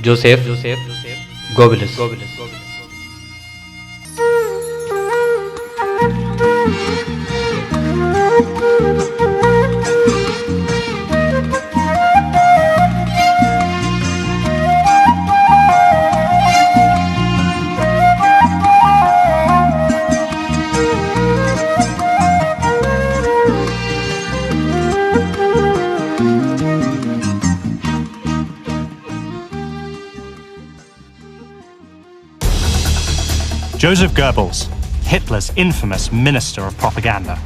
ጆሴፍ ጎብልስ። Joseph Goebbels, Hitler's infamous minister of propaganda,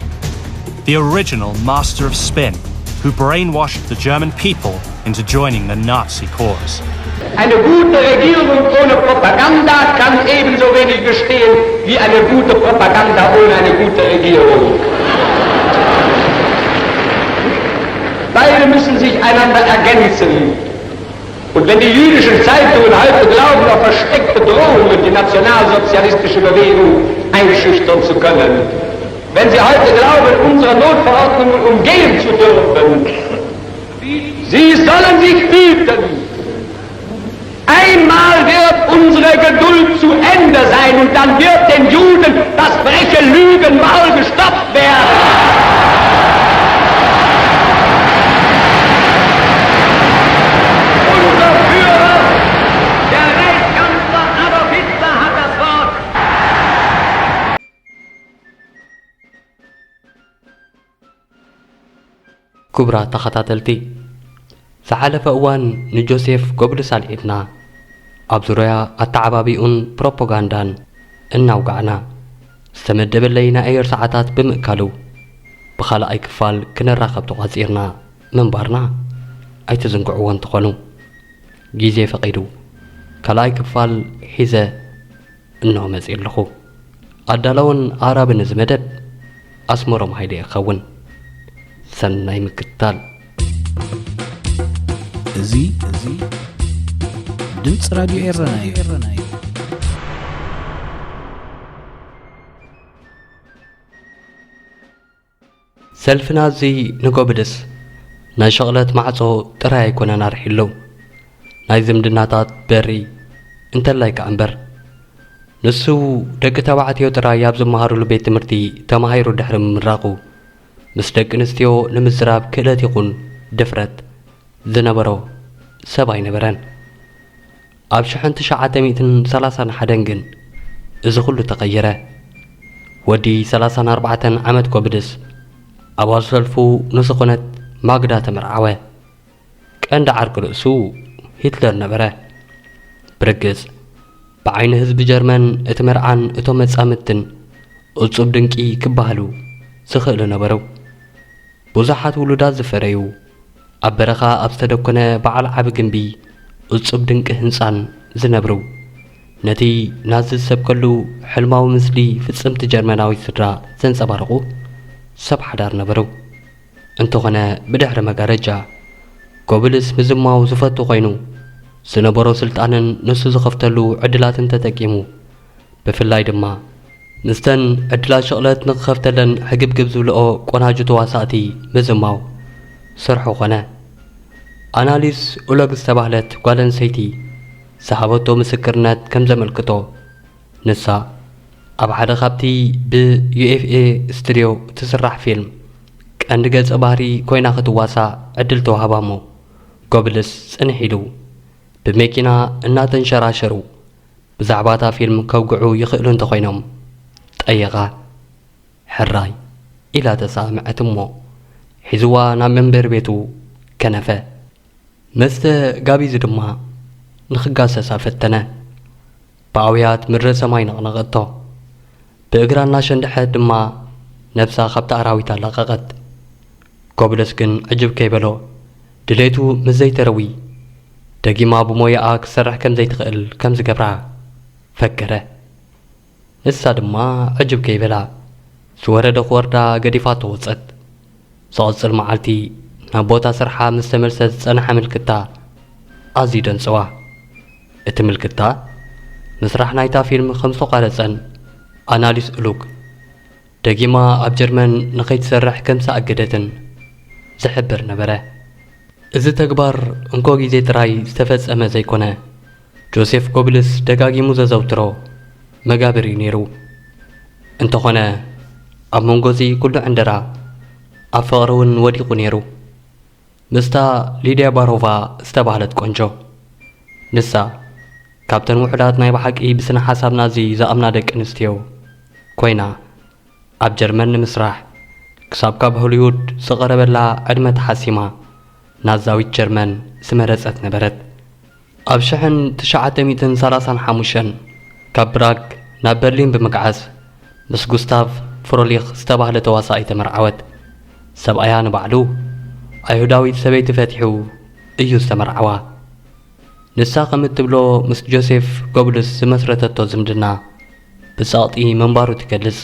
the original master of spin, who brainwashed the German people into joining the Nazi cause. Eine gute Regierung ohne Propaganda kann ebenso wenig bestehen wie eine gute Propaganda ohne eine gute Regierung. Beide müssen sich einander ergänzen. Und wenn die jüdischen Zeitungen heute glauben, auf versteckte Drohungen die nationalsozialistische Bewegung einschüchtern zu können, wenn sie heute glauben, unsere Notverordnungen umgehen zu dürfen, sie sollen sich hüten. Einmal wird unsere Geduld zu Ende sein und dann wird den Juden das freche Lügen mal gestoppt werden. Unser Führer, der Reichskanzler Adolf Hitler, hat das Wort. ክቡራት ተኸታተልቲ፣ ዝሓለፈ እዋን ንጆሴፍ ጎብልስ ኣልዒልና ኣብ ዙርያ ኣተዓባቢኡን ፕሮፓጋንዳን እናውጋዕና፣ ዝተመደበለይ ናይ ኣየር ሰዓታት ብምእካሉ፣ ብኻልኣይ ክፋል ክንራኸብ ተቋጺርና ምንባርና ኣይትዝንግዕዎን ትኾኑ። ግዜ ፈቒዱ ካልኣይ ክፋል ሒዘ እንሆ መጺእ ኣለኹ። ኣዳላውን ኣቕራብን እዚ መደብ ኣስመሮም ሃይለ እየ ክኸውን። ሰናይ ምክትታል። እዚ እዚ ድምፂ ራድዮ ኤረና እዩ። ሰልፍና እዚ ንጎብልስ ናይ ሸቕለት ማዕጾ ጥራይ ኣይኮነን ኣርሒሉ፣ ናይ ዝምድናታት በሪ እንተላይ ከኣ እምበር። ንሱ ደቂ ተባዕትዮ ጥራይ ኣብ ዝመሃሩሉ ቤት ትምህርቲ ተማሂሩ ድሕሪ ምምራቑ፣ ምስ ደቂ ኣንስትዮ ንምዝራብ ክእለት ይኹን ድፍረት ዝነበሮ ሰብ ኣይነበረን። ኣብ ሽሕን ትሽዓተ ሚእትን ሰላሳን ሓደን ግን እዚ ኹሉ ተቐየረ። ወዲ ሰላሳን ኣርባዕተን ዓመት ጎብልስ ኣባል ሰልፉ ንዝኾነት ማግዳ ተመርዓወ። ቀንዲ ዓርኪ ርእሱ ሂትለር ነበረ። ብርግጽ ብዓይኒ ህዝቢ ጀርመን እቲ መርዓን እቶም መጻምድትን እጹብ ድንቂ ክበሃሉ ዝኽእሉ ነበሩ። ብዙሓት ውሉዳት ዝፈረዩ፣ ኣብ በረኻ ኣብ ዝተደኮነ በዓል ዓቢ ግምቢ፣ እጹብ ድንቂ ህንጻን ዝነብሩ፣ ነቲ ናዚ ዝሰብከሉ ሕልማዊ ምስሊ ፍጽምቲ ጀርመናዊት ስድራ ዘንጸባርቑ ሰብ ሓዳር ነበሩ። እንተኾነ ብድሕሪ መጋረጃ፣ ጎብልስ ምዝማው ዝፈቱ ኮይኑ፣ ዝነበሮ ስልጣንን ንሱ ዝኸፍተሉ ዕድላትን ተጠቂሙ፣ ብፍላይ ድማ፣ ምስተን ዕድላት ሽቕለት ንኽኸፍተለን ሕግብግብ ዝብልኦ ቆናጁ ተዋሳእቲ ምዝማው ስርሑ ኾነ። ኣናሊስ ኡሎግ ዝተባህለት ጓል ኣንስተይቲ ዝሃበቶ ምስክርነት ከም ዘመልክቶ፣ ንሳ ኣብ ሓደ ካብቲ ብዩኤፍኤ ስቱድዮ እትስራሕ ፊልም ቀንዲ ገጸ ባህሪ ኮይና ክትዋሳእ ዕድል ተዋህባ እሞ፣ ጎብልስ ጽንሕ ኢሉ ብመኪና እናተንሸራሸሩ ብዛዕባ እታ ፊልም ከውግዑ ይኽእሉ እንተኾይኖም ጠየቓ። ሕራይ ኢላ ተሰማምዐት እሞ ሒዝዋ ናብ መንበሪ ቤቱ ከነፈ። መስተ ጋቢዙ ድማ ንኽጋሰሳ ፈተነ። ብኣውያት ምድረ ሰማይ ነቕነቐቶ። ብእግራ እናሸንደሐት ድማ ነብሳ ካብቲ ኣራዊት ኣላቐቐት። ጎብለስ ግን ዕጅብ ከይበሎ ድሌቱ ምስ ዘይተረዊ ደጊማ ብሞያኣ ክትሰርሕ ከም ዘይትኽእል ከም ዝገብራ ፈከረ። ንሳ ድማ ዕጅብ ከይበላ ዝወረደ ክወርዳ ገዲፋቶ ወጸት። ዝቕጽል መዓልቲ ናብ ቦታ ስርሓ ምስ ተመልሰት ዝጸንሓ ምልክታ ኣዝዩ ደንጸዋ። እቲ ምልክታ ምስራሕ ናይታ ፊልም ከም ዝተቋረጸን ኣናሊስ እሉግ ደጊማ ኣብ ጀርመን ንኸይትሰርሕ ከም ዝተኣገደትን ዝሕብር ነበረ። እዚ ተግባር እንኮ ግዜ ጥራይ ዝተፈጸመ ዘይኮነ፣ ጆሴፍ ጎብልስ ደጋጊሙ ዘዘውትሮ መጋብር እዩ ነይሩ። እንተኾነ ኣብ መንጎ እዚ ኩሉ ዕንደራ ኣብ ፍቕሪ እውን ወዲቑ ነይሩ። ምስታ ሊድያ ባሮቫ ዝተባህለት ቆንጆ፣ ንሳ ካብተን ውሑዳት ናይ ብሓቂ ብስነ ሓሳብ ናዚ ዝኣምና ደቂ ኣንስትዮ ኮይና፣ ኣብ ጀርመን ንምስራሕ ክሳብ ካብ ሆሊውድ ዝቐረበላ ዕድመ ተሓሲማ ናዛዊት ጀርመን ዝመረጸት ነበረት። ኣብ ሽሕን ትሽዓተ ሚእትን ሰላሳን ሓሙሽተን ካብ ብራግ ናብ በርሊን ብምግዓዝ ምስ ጉስታቭ ፍሮሊኽ ዝተባህለ ተዋሳኣይ ተመርዓወት። ሰብኣያ ንባዕሉ ኣይሁዳዊት ሰበይቲ ፈቲሑ እዩ ዝተመርዓዋ። ንሳ ከም እትብሎ ምስ ጆሴፍ ጎብልስ ዝመስረተቶ ዝምድና ብጸቕጢ ምንባሩ ትገልጽ።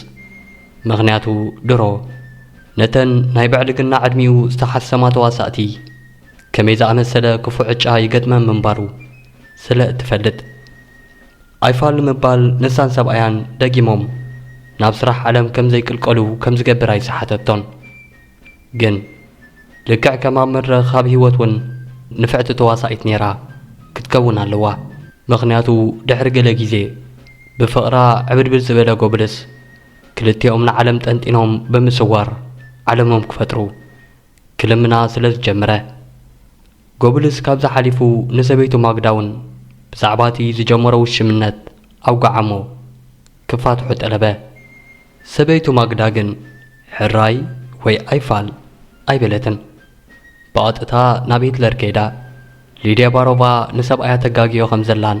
ምኽንያቱ ድሮ ነተን ናይ ብዕልግና ዕድሚኡ ዝተሓሰማ ተዋሳእቲ ከመይ ዝኣመሰለ ክፉእ ዕጫ ይገጥመን ምንባሩ ስለ እትፈልጥ። ኣይፋል ንምባል ንሳን ሰብኣያን ደጊሞም ናብ ስራሕ ዓለም ከም ዘይቅልቀሉ ከም ዝገብር ኣይሰሓተቶን። ግን ልክዕ ከም ኣብ መድረኽ ኣብ ህይወት እውን ንፍዕቲ ተዋሳኢት ነይራ ክትከውን ኣለዋ። ምኽንያቱ ድሕሪ ገለ ግዜ ብፍቕራ ዕብድብድ ዝበለ ጎብልስ ክልቲኦም ንዓለም ጠንጢኖም ብምስዋር ዓለሞም ክፈጥሩ ክልምና ስለ ዝጀመረ፣ ጎብልስ ካብዚ ሓሊፉ ንሰበይቱ ማግዳ እውን ብዛዕባ እቲ ዝጀመሮ ውሽምነት ኣውግዓ እሞ ክፋትሑ ጠለበ። ሰበይቱ ማግዳ ግን ሕራይ ወይ ኣይፋል ኣይበለትን። ብቐጥታ ናብ ሂትለር ከይዳ ሊድያ ባሮቫ ንሰብኣያ ተጋግዮ ከም ዘላን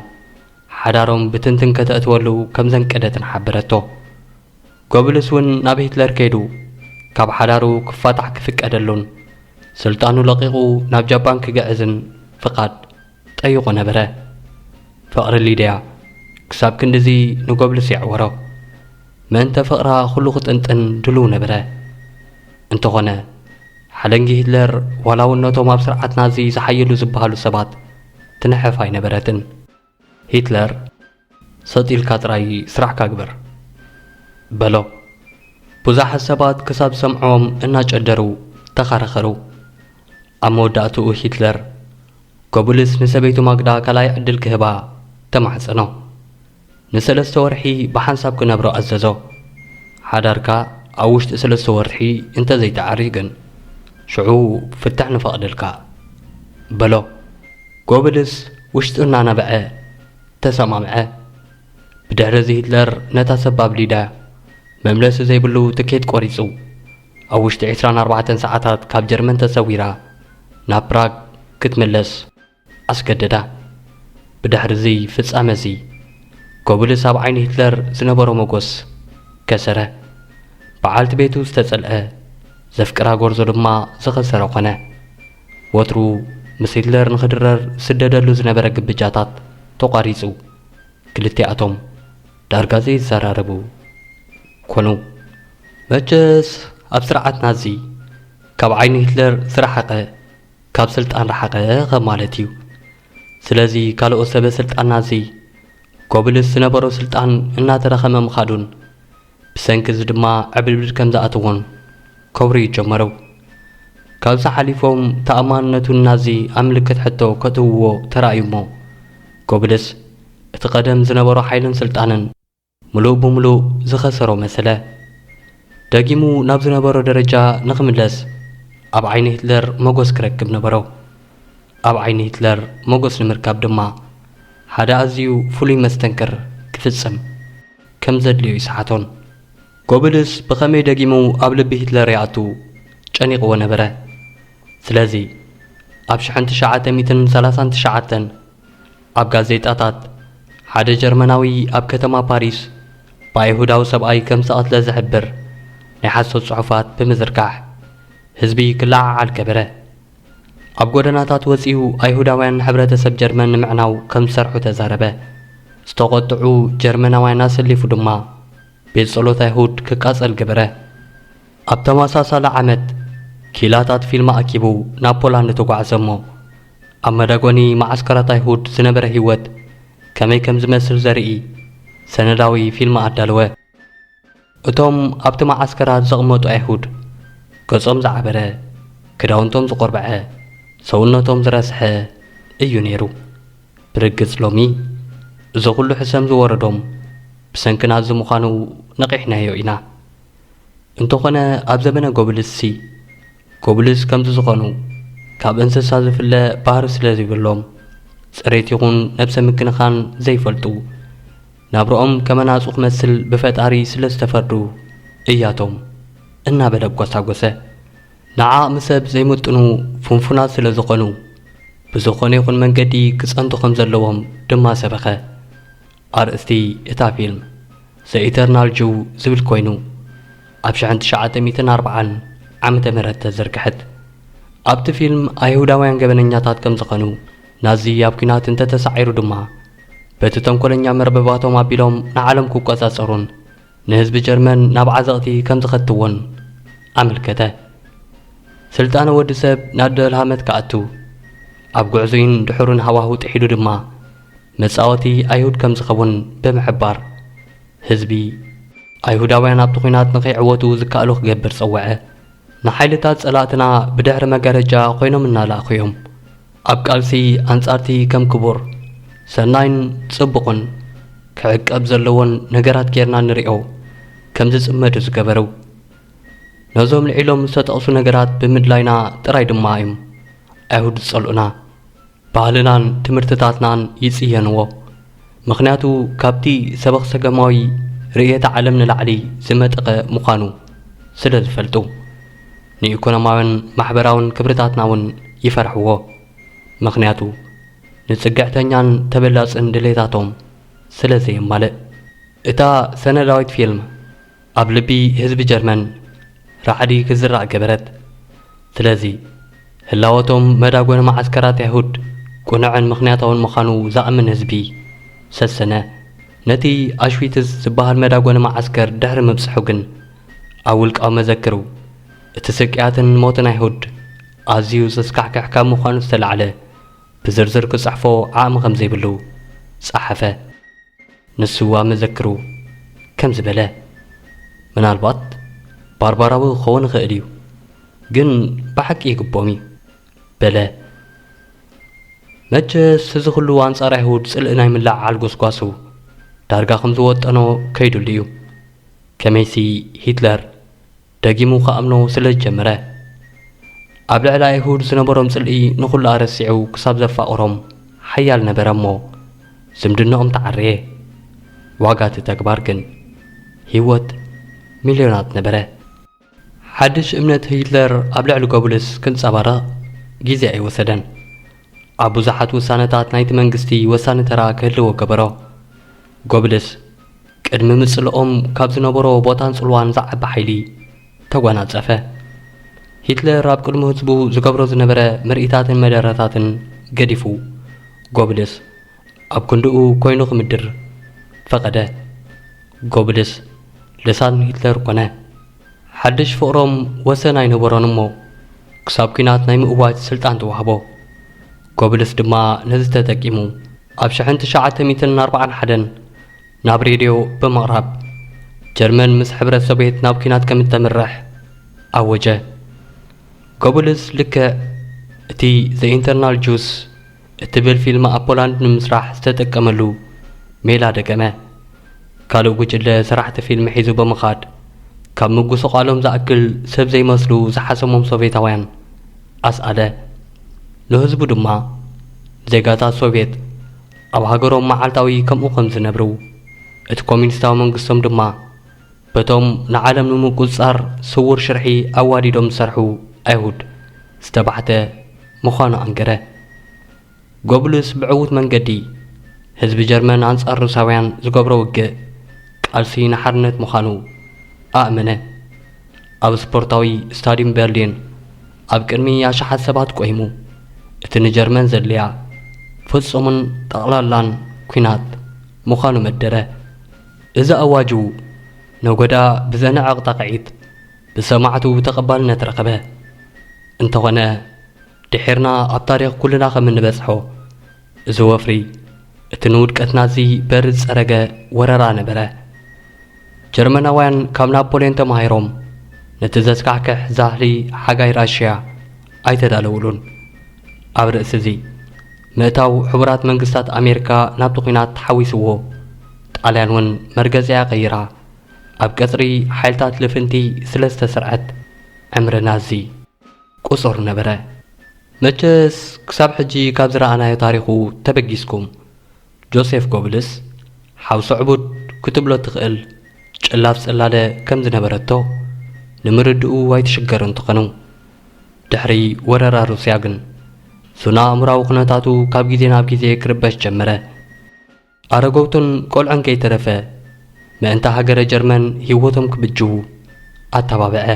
ሓዳሮም ብትንትን ከተእትወሉ ከም ዘንቀደትን ሓበረቶ። ጎብልስ እውን ናብ ሂትለር ከይዱ ካብ ሓዳሩ ክፋታሕ ክፍቀደሉን ስልጣኑ ለቒቑ ናብ ጃፓን ክግዕዝን ፍቓድ ጠይቑ ነበረ። ፍቕሪ ሊድያ ክሳብ ክንድዚ ንጎብልስ የዕወሮ። ምእንተ ፍቕራ ኩሉ ክጥንጥን ድሉው ነበረ። እንተኾነ ሓለንጊ ሂትለር ዋላ እውን ነቶም ኣብ ስርዓት ናዚ ዝሓየሉ ዝበሃሉ ሰባት ትንሕፍ ኣይነበረትን። ሂትለር ሰጥ ኢልካ ጥራይ ስራሕካ ግበር በሎ። ብዙሓት ሰባት ክሳብ ዝሰምዕዎም እናጨደሩ ተኻረኸሩ። ኣብ መወዳእትኡ ሂትለር ጎብልስ ንሰበይቱ ማግዳ ካልኣይ ዕድል ክህባ ተማሕጸኖ። ንሰለስተ ወርሒ ብሓንሳብ ክነብሮ ኣዘዞ። ሓዳርካ ኣብ ውሽጢ ሰለስተ ወርሒ እንተዘይተዓርዩ ግን ሽዑ ፍታሕ ንፈቕደልካ በሎ። ጎብልስ ውሽጡ እናነብዐ ተሰማምዐ። ብድሕሪ እዚ ሂትለር ነታ ሰባብ ሊዳ መምለሲ ዘይብሉ ትኬት ቆሪጹ ኣብ ውሽጢ ዕስራን ኣርባዕተን ሰዓታት ካብ ጀርመን ተሰዊራ ናብ ፕራግ ክትምለስ ኣስገደዳ። ብድሕሪ እዚ ፍጻመ እዚ ጎብልስ ኣብ ዓይኒ ሂትለር ዝነበሮ መጎስ ከሰረ። በዓልቲ ቤቱ ዝተጸልአ ዘፍቅራ ጎርዞ ድማ ዝኸሰረ ኮነ። ወትሩ ምስ ሂትለር ንኽድረር ዝስደደሉ ዝነበረ ግብጃታት ተቋሪጹ። ክልቲኣቶም ዳርጋ ዘይዘራረቡ ኮኑ። መቸስ ኣብ ስርዓት ናዚ ካብ ዓይኒ ሂትለር ዝረሓቐ ካብ ስልጣን ረሓቐ ከም ማለት እዩ። ስለዚ ካልኦት ሰበ ስልጣን ናዚ ጎብልስ ዝነበሮ ስልጣን እናተዳኸመ ምኻዱን ብሰንኪ እዚ ድማ ዕብድብድ ከም ዝኣትዎን ከብርዩ ጀመሩ። ካብዚ ሓሊፎም ተኣማንነቱ ናዚ ኣብ ምልክት ሕቶ ከእትውዎ ተራእዩ እሞ ጎብልስ እቲ ቀደም ዝነበሮ ሓይልን ስልጣንን ምሉእ ብምሉእ ዝኸሰሮ መሰለ። ደጊሙ ናብ ዝነበሮ ደረጃ ንኽምለስ ኣብ ዓይኒ ሂትለር መጎስ ክረክብ ነበሮ። ኣብ ዓይኒ ሂትለር መጎስ ንምርካብ ድማ ሓደ ኣዝዩ ፍሉይ መስተንክር ክፍጽም ከም ዘድልዮ ይስሓቶን። ጎብልስ ብኸመይ ደጊሙ ኣብ ልቢ ሂትለር ይኣቱ ጨኒቕዎ ነበረ። ስለዚ ኣብ ሽሕን ትሽዓተ ሚእትን ሰላሳን ትሽዓተን ኣብ ጋዜጣታት ሓደ ጀርመናዊ ኣብ ከተማ ፓሪስ ብኣይሁዳዊ ሰብኣይ ከም ዝተቐትለ ዝሕብር ናይ ሓሶት ጽሑፋት ብምዝርጋሕ ህዝቢ ክለዓዓል ገበረ። ኣብ ጎደናታት ወጺኡ ኣይሁዳውያን ንሕብረተሰብ ጀርመን ንምዕናው ከም ዝሰርሑ ተዛረበ። ዝተቖጥዑ ጀርመናውያን ኣሰሊፉ ድማ ቤት ጸሎት ኣይሁድ ክቃጸል ገበረ። ኣብ ተመሳሳሊ ዓመት ኪላታት ፊልም ኣኪቡ ናብ ፖላንድ ተጓዕዘ እሞ ኣብ መዳጎኒ መዓስከራት ኣይሁድ ዝነበረ ህይወት ከመይ ከም ዝመስል ዘርኢ ሰነዳዊ ፊልም ኣዳለወ። እቶም ኣብቲ መዓስከራት ዘቕመጡ ኣይሁድ ገጾም ዝዓበረ፣ ክዳውንቶም ዝቖርበዐ፣ ሰውነቶም ዝረስሐ እዩ ነይሩ። ብርግጽ ሎሚ እዚ ኩሉ ሕሰም ዝወረዶም ብሰንኪ ናዚ ምዃኑ ነቒሕናዮ ኢና። እንተኾነ ኣብ ዘመነ ጎብልስሲ፣ ጎብልስ ከምዚ ዝኾኑ ካብ እንስሳ ዝፍለ ባህሪ ስለ ዘይብሎም፣ ጽሬት ይኹን ነብሰ ምክንኻን ዘይፈልጡ፣ ናብርኦም ከመ ናጹ ክመስል ብፈጣሪ ስለ ዝተፈርዱ እያቶም እናበለ ኣጓሳጎሰ። ንዓቕሚ ሰብ ዘይምጥኑ ፍንፉናት ስለ ዝኾኑ፣ ብዝኾነ ይኹን መንገዲ ክጸንቱ ከም ዘለዎም ድማ ሰበኸ። ኣርእስቲ እታ ፊልም ዘ ኢተርናል ጅው ዝብል ኮይኑ፣ ኣብ ሽሕን ትሽዓተ ሚእትን ኣርባዓን ዓመተ ምህረት ተዘርግሐት። ኣብቲ ፊልም ኣይሁዳውያን ገበነኛታት ከም ዝኾኑ፣ ናዚ ኣብ ኲናት እንተተሳዒሩ ድማ በቲ ተንኮለኛ መርበባቶም ኣቢሎም ንዓለም ክቆጻጸሩን ንህዝቢ ጀርመን ናብ ዓዘቕቲ ከም ዝኸትዎን ኣመልከተ። ስልጣነ ወዲ ሰብ ናብ ደልሃመት ክኣቱ፣ ኣብ ጉዕዙይን ድሑርን ሃዋህው ጥሒሉ ድማ መጻወቲ ኣይሁድ ከም ዝኸውን ብምሕባር፣ ህዝቢ ኣይሁዳውያን ኣብቲ ኲናት ንኸይዕወቱ ዝከኣሎ ክገብር ጸውዐ። ንሓይልታት ጸላእትና ብድሕሪ መጋረጃ ኮይኖም እናለኣኹ እዮም ኣብ ቃልሲ ኣንጻርቲ ከም ክቡር፣ ሰናይን ጽቡቕን ክዕቀብ ዘለዎን ነገራት ጌርና ንሪኦ ከም ዝጽመዱ ዝገበሩ። ነዞም ልዒሎም ዝተጠቕሱ ነገራት ብምድላይና ጥራይ ድማ እዮም ኣይሁድ ዝጸልኡና። ባህልናን ትምህርትታትናን ይጽየንዎ። ምኽንያቱ ካብቲ ሰበኽ ሰገማዊ ርእየተ ዓለም ንላዕሊ ዝመጠቐ ምዃኑ ስለ ዝፈልጡ። ንኢኮኖማውን ማሕበራውን ክብርታትና እውን ይፈርሕዎ። ምኽንያቱ ንጽግዕተኛን ተበላጽን ድሌታቶም ስለ ዘየማልእ። እታ ሰነዳዊት ፊልም ኣብ ልቢ ህዝቢ ጀርመን ራዕዲ ክዝራእ ገበረት። ስለዚ ህላወቶም መዳጎኒ መዓስከራት ኣይሁድ ቅኑዕን ምኽንያታውን ምዃኑ ዝኣምን ህዝቢ ሰሰነ። ነቲ ኣሽዊትዝ ዝበሃል መዳጎኒ መዓስከር ድሕሪ ምብጽሑ ግን ኣብ ውልቃዊ መዘክሩ እቲ ስቅያትን ሞትን ኣይሁድ ኣዝዩ ዘስካሕክሕ ካብ ምዃኑ ዝተላዕለ ብዝርዝር ክጽሕፎ ዓቕሚ ከም ዘይብሉ ጸሓፈ። ንሱ ኣብ መዘክሩ ከምዚ በለ፣ ምናልባት ባርባራዊ ክኸውን ይኽእል እዩ፣ ግን ብሓቂ ይግብኦም እዩ በለ። መቸስ እዚ ኩሉ ኣንጻር ኣይሁድ ጽልኢ ናይ ምልዕዓል ጎስጓሱ ዳርጋ ከም ዝወጠኖ ከይዱሉ እዩ። ከመይሲ ሂትለር ደጊሙ ክኣምኖ ስለ ዝጀመረ፣ ኣብ ልዕሊ ኣይሁድ ዝነበሮም ጽልኢ ንኹሉ ኣረሲዑ ክሳብ ዘፋቕሮም ሓያል ነበረ እሞ ዝምድናኦም ተዓረየ። ዋጋ እቲ ተግባር ግን ህይወት ሚልዮናት ነበረ። ሓድሽ እምነት ሂትለር ኣብ ልዕሊ ጎብልስ ክንጸባረቕ ግዜ ኣይወሰደን። ኣብ ብዙሓት ውሳነታት ናይቲ መንግስቲ ወሳኒ ተራ ክህልዎ ገበሮ። ጎብልስ ቅድሚ ምጽልኦም ካብ ዝነበሮ ቦታን ጽልዋን ዝዓቢ ሓይሊ ተጓናጸፈ። ሂትለር ኣብ ቅድሚ ህዝቡ ዝገብሮ ዝነበረ ምርኢታትን መደረታትን ገዲፉ፣ ጎብልስ ኣብ ክንድኡ ኮይኑ ክምድር ፈቐደ። ጎብልስ ልሳን ሂትለር ኮነ። ሓድሽ ፍቕሮም ወሰን ኣይነበሮን እሞ፣ ክሳብ ኲናት ናይ ምእዋጅ ስልጣን ተዋህቦ። ጎብልስ ድማ ነዚ ተጠቂሙ፣ ኣብ ሽሕን ትሽዓተ ሚእትን ኣርባዓን ሓደን ናብ ሬድዮ ብምቕራብ፣ ጀርመን ምስ ሕብረት ሶቭየት ናብ ኲናት ከም እተምርሕ ኣወጀ። ጎብልስ ልክዕ እቲ ዘ ኢንተርናል ጁስ እትብል ፊልም ኣብ ፖላንድ ንምስራሕ ዝተጠቀመሉ ሜላ ደገመ። ካልእ ጉጅለ ሰራሕቲ ፊልም ሒዙ ብምኻድ፣ ካብ ምጉስቋሎም ዝኣክል ሰብ ዘይመስሉ ዝሓሰሞም ሶቭየታውያን ኣስኣለ። ንህዝቡ ድማ፣ ዜጋታት ሶቭየት ኣብ ሃገሮም መዓልታዊ ከምኡ ከም ዝነብሩ፣ እቲ ኮሚኒስታዊ መንግስቶም ድማ በቶም ንዓለም ንምቁጽጻር ስዉር ሽርሒ ኣዋዲዶም ዝሰርሑ ኣይሁድ ዝተባሕተ ምዃኑ ኣንገረ። ጎብልስ ብዕዉት መንገዲ ህዝቢ ጀርመን ኣንጻር ሩሳውያን ዝገብሮ ውግእ ቃልሲ ንሓርነት ምዃኑ ኣእመነ። ኣብ ስፖርታዊ ስታድዩም በርሊን ኣብ ቅድሚ ኣሽሓት ሰባት ቆይሙ፣ እቲ ንጀርመን ዘድልያ ፍጹምን ጠቕላላን ኲናት ምዃኑ መደረ። እዚ ኣዋጁ ነጎዳ ብዘንዕቕ ጣቕዒት ብሰማዕቱ ተቐባልነት ረኸበ። እንተኾነ፣ ድሒርና ኣብ ታሪኽ ኩልና ከም እንበጽሖ፣ እዚ ወፍሪ እቲ ንውድቀትና እዚ በር ዝጸረገ ወረራ ነበረ። ጀርመናውያን ካብ ናፖልዮን ተማሂሮም፣ ነቲ ዘስካሕክሕ ዛህሊ ሓጋይ ራሽያ ኣይተዳለውሉን። ኣብ ርእሲ እዚ፣ ምእታው ሕቡራት መንግስታት ኣሜሪካ ናብቲ ኲናት ተሓዊስዎ፣ ጣልያን እውን መርገጺኣ ቀይራ ኣብ ቀጽሪ ሓይልታት ልፍንቲ ስለ ዝተሰርዐት ዕምሪ ናዚ ቁጹር ነበረ። መቸስ ክሳብ ሕጂ ካብ ዝረኣናዮ ታሪኹ ተበጊስኩም፣ ጆሴፍ ጎብልስ ሓው ስዕቡድ ክትብሎ ትኽእል ጭላፍ ጽላለ ከም ዝነበረቶ ንምርድኡ ኣይትሽገርን ትኾኑ። ድሕሪ ወረራ ሩስያ ግን ስነ ኣእምራዊ ኩነታቱ ካብ ግዜ ናብ ግዜ ክርበሽ ጀመረ። ኣረገውትን ቆልዑን ከይተረፈ ምእንታ ሃገረ ጀርመን ህይወቶም ክብጅዉ ኣተባብዐ።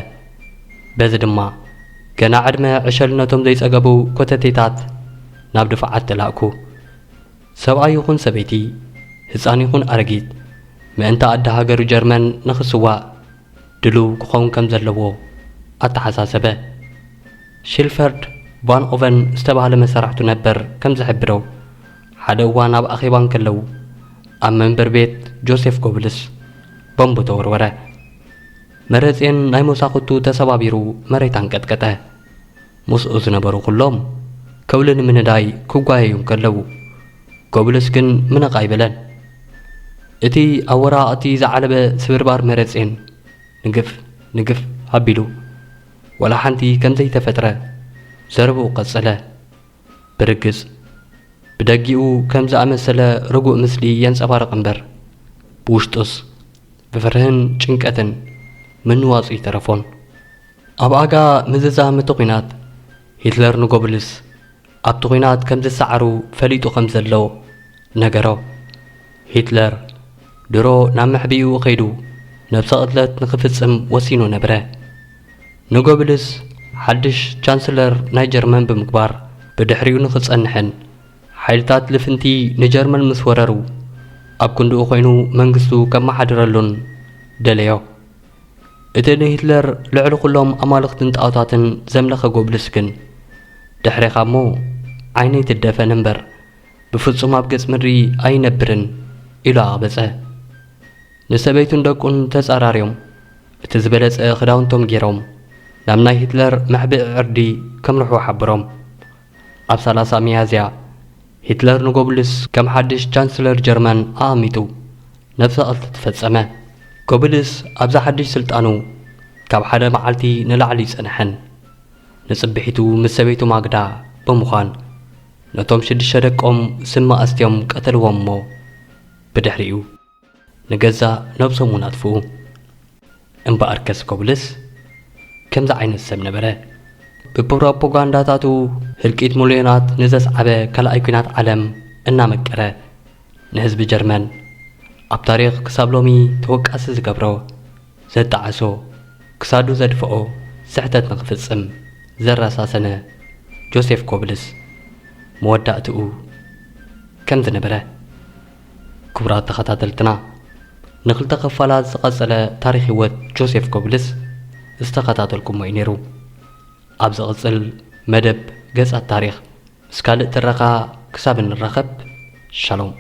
በዚ ድማ ገና ዕድመ ዕሸልነቶም ዘይጸገቡ ኮተቴታት ናብ ድፋዓት ተላእኩ። ሰብኣይ ይኹን ሰበይቲ፣ ህጻን ይኹን ኣረጊት፣ ምእንታ ኣደ ሃገሩ ጀርመን ንኽስዋእ ድሉው ክኸውን ከም ዘለዎ ኣተሓሳሰበ። ሺልፈርድ ቫን ኦቨን ዝተባህለ መሳርሕቱ ነበር ከም ዝሕብሮ፣ ሓደ እዋን ኣብ ኣኼባ እንከለዉ ኣብ መንበር ቤት ጆሴፍ ጎብልስ ቦምብ ተወርወረ። መረጼን ናይ መሳኹቱ ተሰባቢሩ መሬት ኣንቀጥቀጠ። ምስኡ ዝነበሩ ኩሎም ከውሊ ንምንዳይ ክጓየዩ እንከለዉ፣ ጎብልስ ግን ምንቕ ኣይበለን። እቲ ኣብ ወራቕቲ ዝዓለበ ስብርባር መረጼን ንግፍ ንግፍ ኣቢሉ፣ ወላ ሓንቲ ከም ዘይተፈጥረ ዘረብኡ ቀጸለ። ብርግጽ፣ ብደጊኡ ከም ዝኣመሰለ ርጉእ ምስሊ የንጸባርቕ እምበር፣ ብውሽጡስ ብፍርህን ጭንቀትን ምንዋጹ ይተረፎን። ኣብ ኣጋ ምዝዛም እቲ ኲናት፣ ሂትለር ንጎብልስ ኣብቲ ኲናት ከም ዝሰዓሩ ፈሊጡ ከም ዘሎ ነገሮ። ሂትለር ድሮ ናብ መሕቢኡ ከይዱ ነብሰ ቅትለት ንኽፍጽም ወሲኑ ነበረ። ንጎብልስ ሓድሽ ቻንስለር ናይ ጀርመን ብምግባር ብድሕሪኡ ንኽጸንሕን ሓይልታት ልፍንቲ ንጀርመን ምስ ወረሩ ኣብ ክንድኡ ኮይኑ መንግስቱ ከመሓድረሉን ደለዮ። እቲ ንሂትለር ልዕሊ ኩሎም ኣማልኽትን ጣኦታትን ዘምለኸ ጎብልስ ግን፣ "ድሕሬኻ እሞ ዓይነይ ትደፈን እምበር ብፍጹም ኣብ ገጽ ምድሪ ኣይነብርን" ኢሉ ኣቕበጸ። ንሰበይቱን ደቁን ተጻራርዮም፣ እቲ ዝበለጸ ክዳውንቶም ገይሮም፣ ናብ ናይ ሂትለር መሕብኢ ዕርዲ ከምርሑ ሓብሮም። ኣብ ሰላሳ ሚያዝያ፣ ሂትለር ንጎብልስ ከም ሓድሽ ቻንስለር ጀርመን ኣቐሚጡ፣ ነብሰ ቅትለት ፈጸመ። ጎብልስ ኣብዛ ሓድሽ ስልጣኑ ካብ ሓደ መዓልቲ ንላዕሊ ኣይጸንሐን። ንጽብሒቱ ምስ ሰበይቱ ማግዳ ብምዃን፣ ነቶም ሽዱሽተ ደቆም ስም ኣስትዮም ቀተልዎም እሞ፣ ብድሕሪኡ ንገዛእ ነብሶም እውን ኣጥፍኡ። እምበኣርከስ ጎብልስ ከምዚ ዓይነት ሰብ ነበረ። ብፕሮፓጋንዳታቱ ህልቂት ሚልዮናት ንዘስዓበ ካልኣይ ኲናት ዓለም እናመቀረ፣ ንህዝቢ ጀርመን ኣብ ታሪኽ ክሳብ ሎሚ ተወቃሲ ዝገብሮ፣ ዘጣዓሶ፣ ክሳዱ ዘድፍኦ ስሕተት ንኽፍጽም ዘረሳሰነ ጆሴፍ ጎብልስ መወዳእትኡ ከምዚ ነበረ። ክቡራት ተኸታተልትና፣ ንኽልተ ክፋላት ዝቐጸለ ታሪኽ ህይወት ጆሴፍ ጎብልስ ዝተኸታተልኩሞ እዩ ነይሩ። ኣብ ዝቕጽል መደብ ገጻት ታሪኽ ምስ ካልእ ትረኻ ክሳብ እንራኸብ፣ ሻሎም።